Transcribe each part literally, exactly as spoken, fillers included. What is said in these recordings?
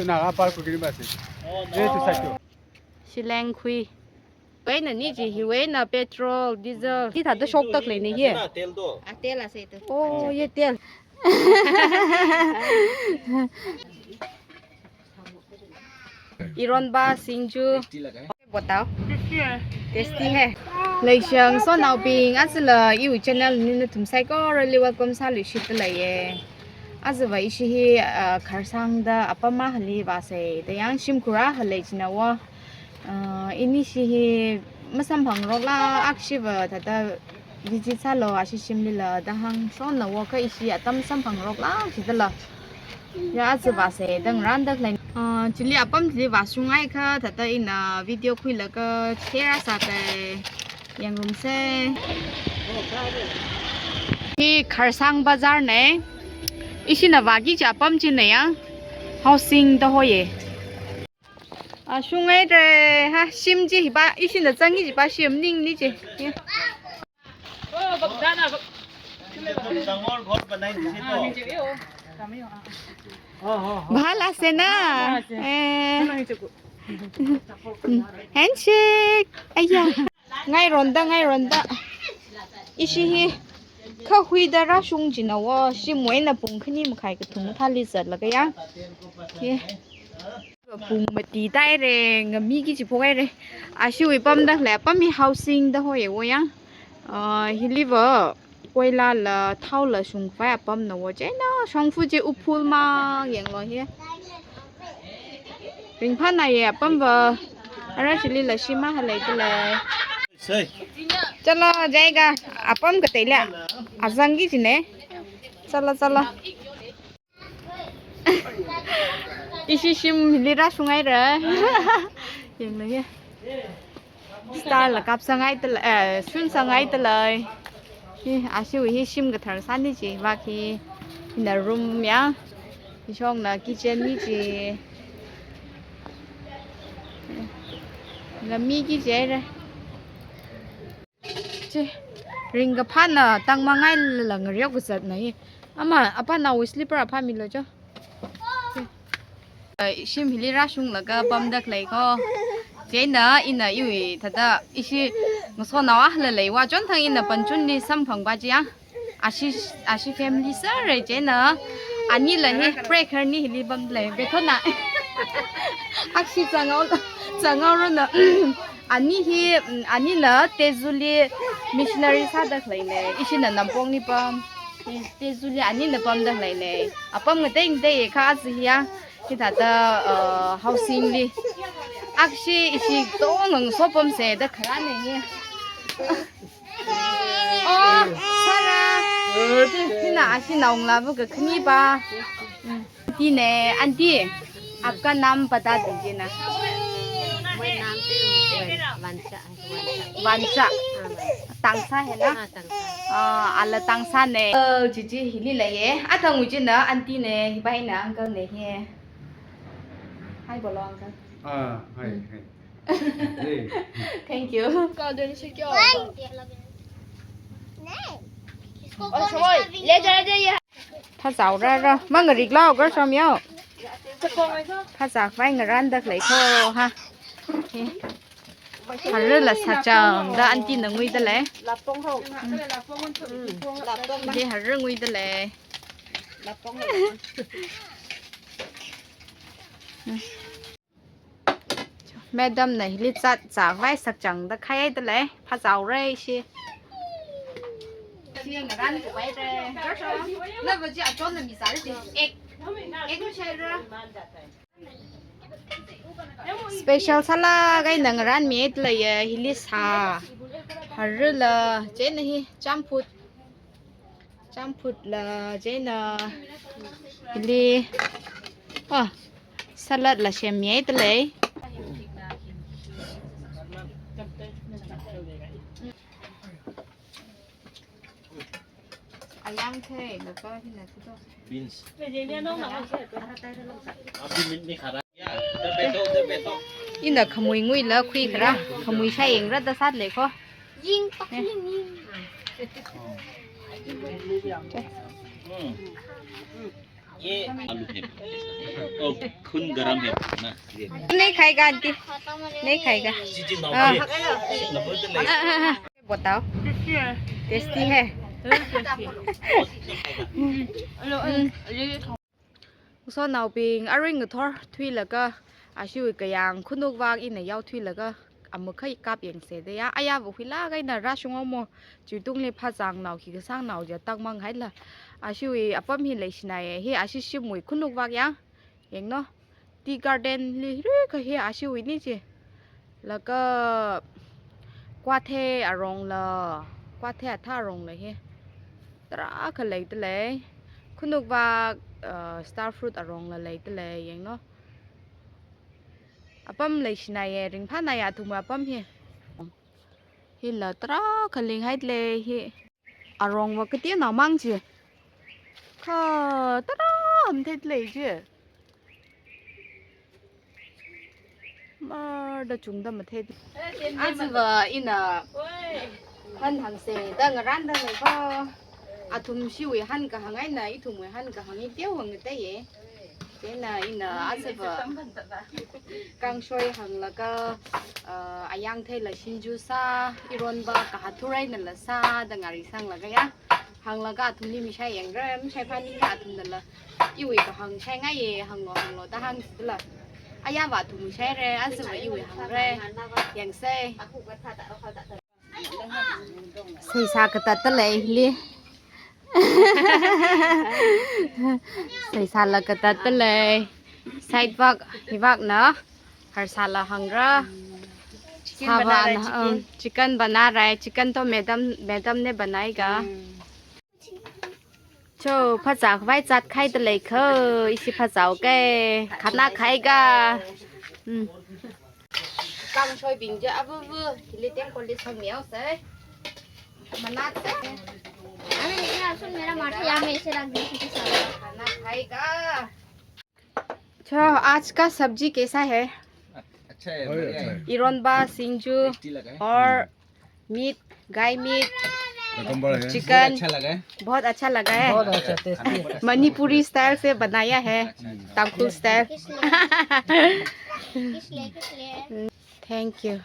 Naga par kukini basi. Eh, tu satu. Shileng khui. Wena ni ji hi wena petrol, diesel. Hithāda shoktak leina hi. Asina tel do. Ah, tel ase tu. Oh, ye tel. Ironba, singju. Tasty laga hai. Botao. Tasty hai. Tasty hai. Leishangasotnaobing, ajala iwui channel eina nathum saikorali welcome sāluishitda leiye. Ajava ishi hi, ah, Kharsangda apam akhali vāsei, da yang shimkhur akha lei china wo. Ah, inishi hi masamphangrokla, akshiva thāda visit sālu, ashi shimlila da hāngshonna wo, kha ishi atam samphangrokla jidala. Ya, aja vāsei da ngarānda khalei. Ah, chili apam chili vāshunghaiakha, thāda ina video khuilaga share sākei. Yangrumsei. Hi Kharsang Bazar nei. Ishina vāki kaji apam china ya. Housing da hoiye. Ah, shunghaire, ha, shim chi hipa, ishina zangki kajipa shim maningmana chi. Ya. Bhal ase na? Eh. Handshake. Aya. Ngaironda, ngaironda. Ishi hi. Kha huida rāshung china wo, shimwui eina pung khani makhai kathum thāli zatlaga ya. Ye. Pung mati taire, ngamiki kaji phokhaire. Ashiwui pamda khalei apam hi housing da hoiye wo ya. Ah, hiliva koilala thaola shungkhavai apamna wo, chieina shongfa chi uphul mang yanglu hi. Ringphānaye apamva. Ara chilila shim akha leida lei. Sei. Chalo, jaiga, apam kateila. Azangki kajina. Chalo, chalo. Ishi shimli rāshunghaire. Yanglu hi. Star la kapsanghaida lei, eh, shunsanghaida lei. Hi, ashiwui hi shim kathar sāni chi, vāki. Hina room ya. Hishongna kitchen ni chi. Ngamiki kaji haire. Chi, ringkaphāna tangmang hailala ngareo kazatna hi. Ama, apanaowui slipper aphāmilu cho. Chi. Eh, shim hili rāshunglaga pamda khalei ko. Chieina ina iwui thāda ishi ngasotnao akhala leiva chonthang ina panchunli samphangpa chi ya. Ashi, ashi family sāra chieina. Anila hi prayer ni hili pamda lei. Bethona. Akshi zangao, zangaorana. Ani hi, mm, anina Tezuli missionary sāda khaleina. Ishina Nampongli pam. Tezuli anina pamda khaleina. Apam ngatei ngatei kha aja hiya. Hithāda, uh, housing li. Akshi ishi tong ngasopamsei da kharāna hi. Oh, Sarah. Hina ashi naongalāva kakhanipa. Mm. Aunty ne, aunty, आपका नाम बता दीजिए ना। मेरा नाम तो वंशा है, वंशा। वंशा। हाँ, वंशा। तांगसा है ना? हाँ, Tangsa. Ah, ala Tangsana. Oh, chichi hili leiye. Athang ujina aunty ne, hipaina uncle ne hi. Hi bolo uncle. Ah, hi, hi. Thank you. Phazao rara, mangarik lau gar som yo. Phazakhavai ngarānda khalei ko ha. Harala sachangda aunty na nguida lei. De harala nguida lei. Madam na hili zat zākhavai sachangda khaihaida lei, phazaora ishi. Ishi ngarānkhavai re. Nava chi achonna mi zāra chi. Egg. Egg share. Special sālaga ina ngarānmihaida leiye, hili sā. Harala, chieina hi, champut. Champut la, chieina hili, ah, salad la semmihaida lei. Ayang thei, laga hina thuto. Beans. Abi min ni khara. Ina khamui nguila khuikhara, khamui shāyingra da sāda lei ko. Ying pak ying ying. ये आलू है। ओ, खून गरम है ना। नहीं खाएगा आंटी, नहीं खाएगा। जी, जी, हाँ। हाँ, हाँ, हाँ। बताओ। Tasty है। Tasty है। हम्म। Usonaobing, arui ngathor thuilaga, ashiwui kayāng khanuk vak ina yao thuilaga, amukha kap yangse da ya, ayava huilāk eina rāshunghaomo, chiwui tungli phazāngnao, khi kasāngnao ja tangmang haila. Ashiwui apam hi leishinaiye, hi ashi shimwui khanuk vak ya, yangno, tea garden li ri ka hi ashiwui ni chi. Laga kwathei arongla, kwathei athā arongla hi. Tarākha leidalei. Khanuk vak, uh, star fruit arongla leidalei, yangno. Apam leishinaiye, ringphānaiya athum apam hi. Hila tarākha linghaidalei hi. Arongva kateonao mang chi. Kha tarā matheidalei chi. Marda chungda mathei. Achiva ina han hangse da ngarānda lei kho. Athum shiwui han kahāng eina ithumwui han kahāng hi teowa ngateiye. Chieina ina achiva kangshoi hānglaga, uh, ayang theila singju sā, ironva kahathur einala sāda ngari sanglaga ya. Hānglaga athumli mishai yangra, mishai phaningla athumnala iwui kahāng shaingaiye, hānglo, hānglo da hāngsidala. Ayava athum mishaire, achiva iwui hāngre. Yangse. Seisā katatdalei li. Seisāla katatdalei. Side vak, hi vakna. Harsāla hāngra. Chicken sāva bana rai, ana, chicken. Um, chicken bana rai. Chicken to madam, madam ne banaega. Hmm. Cho, phazā khavai zat khaidalei kho, ishi phazāo kai, khana khaiga. Hmm. Kangshoi bing je abu bu, hili tengkoli sangmiao sai. Manat sai. अरे, ये सुन, मेरा माथा यहाँ में ऐसे रख दे, किसी से। खाना खाएगा। अच्छा, आज का सब्जी कैसा है? अच्छा है, बहुत बढ़िया अच्छा है। है। Ironba, singju, tasty लगा है। और meat, गाय meat, cucumber है। Chicken। बहुत अच्छा लगा है। बहुत अच्छा लगा है। बहुत अच्छा, tasty है। मणिपुरी style से बनाया है, अच्छा, अच्छा। तांगखुल style। किस लिए? किस लिए, किस लिए? Thank you।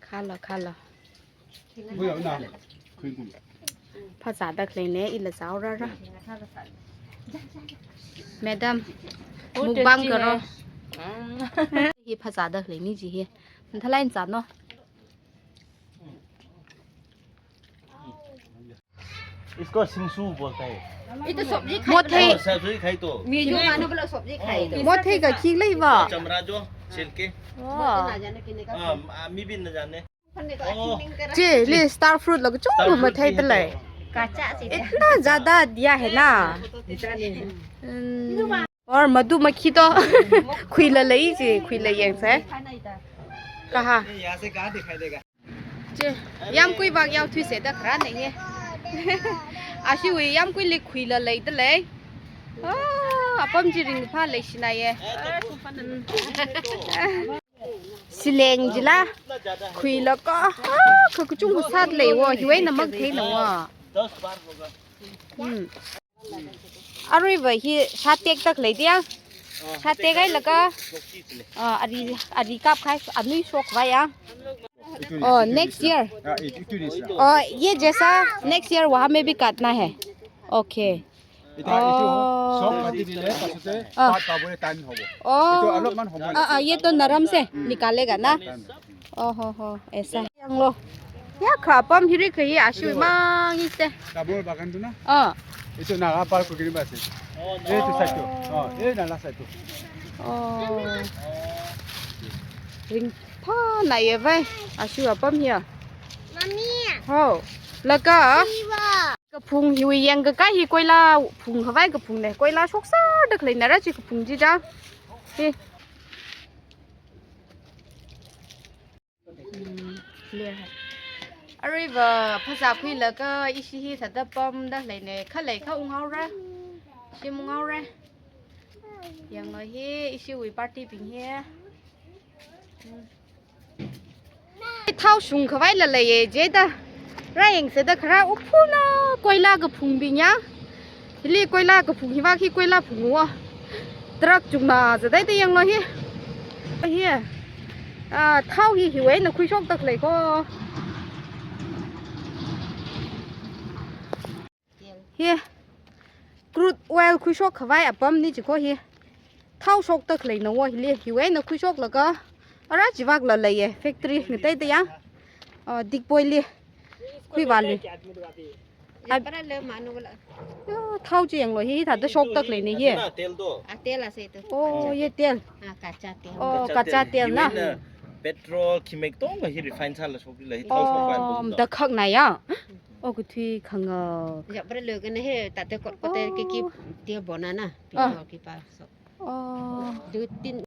खालो, खालो। Phazāda khaleine, ila zāora ra. Madam, वो mukbang tasty करो। है। हाँ। Hi phazāda khaleine ji hi. Nthalai zāno. इसको सिंगसू बोलता है। ये तो सब्जी खाई। मोठे। और सब्जी खाई तो। मेजो मानो बोला सब्जी खाई तो। मोठे का खीक लै वा। चमड़ा जो छिलके। वाह। हाँ, मी भी न जाने। Che, le star fruit la kachungkha matheidalei. Star fruit भी है तो। इतना ज़्यादा दिया है ना। हम्म। और मधुमक्खी तो खुईला लै chi, खुईला yangse. कहाँ? ये यहाँ से कहाँ दिखाई देगा? Che, yamkui vak yao thuise da kharāne hi. Ashiwui yamkuili khuila leidalei. Ah, apam chi ringphā leishinaiye. Sileng jila, khuilaga, ah, kha kachungkha sādalei wo, hiwui eina matheina wo. Hmm. Aruiva hi shātekda khalei dia. Shātek hailaga, ah, ari, ari kapkhai, anui shokvai ya. Oh, next year. Oh, ये जैसा next year वहाँ में भी काटना है। Okay. Ita itu, oh, soft kati dile, pasute, ah, pat pabole tan hobo. Oh. Itu alopman hobo. Ah, ah, ये तो नरम से निकालेगा ना? Tan. Oh, ho, ho, ऐसा। Yanglo. Ya kha apam hiri kha hi ashiwui mang ise. Tabor bagan tu na? Ah. Itu na apal ko gini basi. Eh, itu satu. Oh, eh, nala satu. Oh. Ringphānaiye vai. Ashiwui apam hi. Mami. Ho. Laga. Siwa. Kaphung hiwui yangkahai hi koila phung khavai kaphungne. Koila shoksāda khaleina ra chi kaphung chi ja. Hi. Hmm, clear hai. Aruiva phazā khuilaga ishi hi thāda pamda khaleine. Khalei kha unghaora. Shim unghaora. Yanglo hi ishiwui party bing hi. Hmm. Thao shung khavaila leiye jida. Rāyangse da kharā uphuna koila kaphungbing ya. Hili koila kaphung, hivak hi koila phung wo. Truck chungna zādai da yanglu hi. Hi. Ah, thao hi hiwui eina khuishokda khalei ko. Hi. Crude oil khuishok khavai apamna chi ko hi. Thao shokda khaleina wo hili, hiwui eina khuishoklaga. Ara chivakla leiya, factory ngatei da ya. Ah, Digboi li. Khuivāli. Ab- Para le manu la. Yo, thao chi yanglu hi, hithāda shokda khaleina hi. Asina तेल तो। Ah, तेल ase to. Oh, ye तेल. Ah, kacha तेल. Oh, kacha तेल na. Hiwui eina petrol, khi mei katonga hi refine sāla shokla hi thao shok Oh, fine da khak na ya. Oh, kathui khanga. Ya, para le kana hi, tate kot kote ki ki तेल बनाना, petrol ki pa so. Oh. दो तीन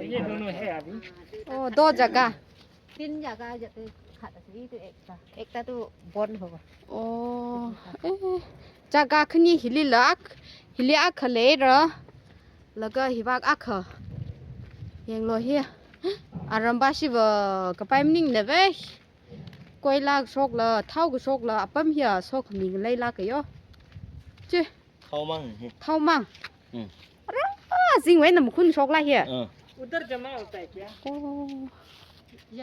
ये दोनों है अभी। Oh, दो जगह। तीन जगह जाते खाता से, ये तो एक था, एक था तो बंद होगा। Oh, eh, जगह khani hili la akha, hili akha leira, laga hivak akha. Yanglu hi, aramba shiva kapai maningna ve. Koila kashokla, thao kashokla, apam hiya shok mi ngalei la kayo. Chi. Thao mang hi. Thao mang. Hmm. Ara, ah, zingwui eina makhun shokla hi. Ah. उधर जमा होता है क्या? Oh.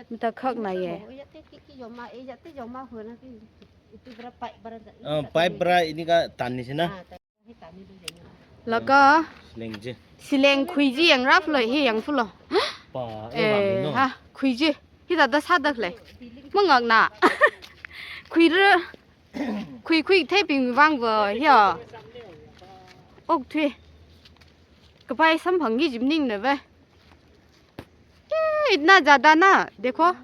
Mata khak na ye. ये तो कि, कि जमा, ये तो जमा होना कि इधर पाइप भरा जा-, Ah, pipe भरा ini ka tan ni sina. Ah, ta-, hi ta ni du jeng. Laga. Sileng chi. Sileng khui chi yangra phalo, hi yang phalo. Pa, Eh, eh, no. Ha, khui chi. Hithāda sāda khalei. Mangakna. Khuira. Khui khui theibing vang va hiya. Okthui. Kapai samphang hi jim ningna ve. Eh, itna zyada na, dekho.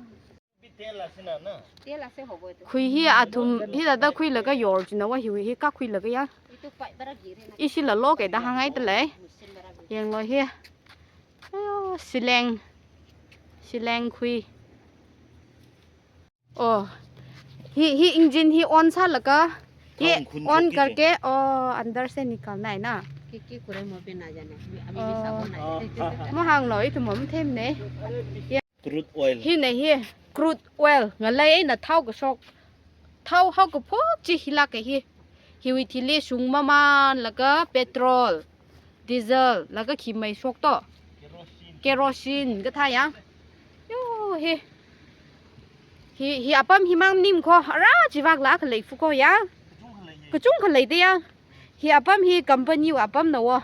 तेल से होगा तो। Khui hi athum, hithāda khuilaga yor china wa hiwui hi kakhuilaga ya. ये तो पाइप भरा गिरे ना। Ishila lo kaida hāngngai da lei. Machine भरा गिरे। Yanglu hi. Ayo, sileng. Sileng khui. Oh, hi, hi engine hi on sālaga, ye on karke, oh, अंदर से निकालना है ना? कि, कि कुरे मोबिल ना जाने, अभी, अभी भी साबुन ना जाने। Mahānglu, ithum mathemna. Crude oil. Hina hi, crude oil, ngalei eina thao kashok. Thao haokaphok chi hila ka hi. Hiwui thili shung mamanlaga petrol, diesel, laga khi mei shok to. Kerosene kathā ya. Yo, hi. Hi, hi apam hi mang nim ko, ara chivakla khalei fu ko ya. Kachungkha lei da ya. Hi apam hi company wui apamna wo.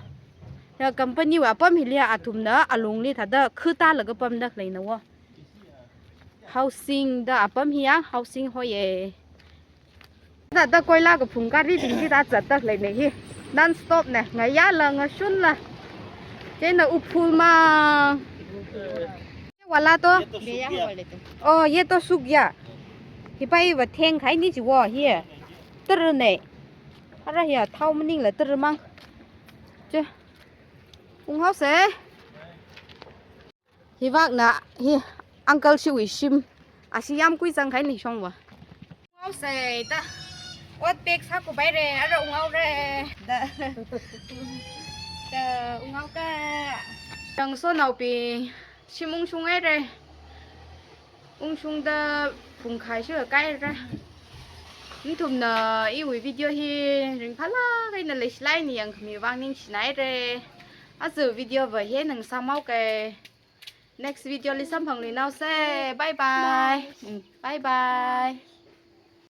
Ya company wui apam hili athumna alungli thāda khuta laga pamda khaleina wo. Housing da apam hi ya, housing hoye. Thāda koila kaphung gari bing hithā zatda khaleina hi. Non stop na, ngayāla, ngashunla. Chieina Ukhrul mang. वाला तो? ये तो सूख गया। Oh, ये तो सूख गया. Hi pai va theng khai ni chi wo hi. Tara nei. Ara hiya thao maningla tara mang. Che. Unghaosa. Hivakna hi uncle shiwui shim. Ashi yamkui zang khai ni shong va. Unghaosa ta. Ot pek sākup haira, ara unghaora. Da. Da unghaoka. Tangso naopi. Shim ungshung haira. Ungshungda phungkhai shuwa kaira. Nathumna iwui video hi ringphālāk eina leishilāk eina yangkhami vang ningshinaira. Aja video va hi nang sāmaoka. Next video li samphangluinaosa. Bye bye. Bye. Mm, bye bye.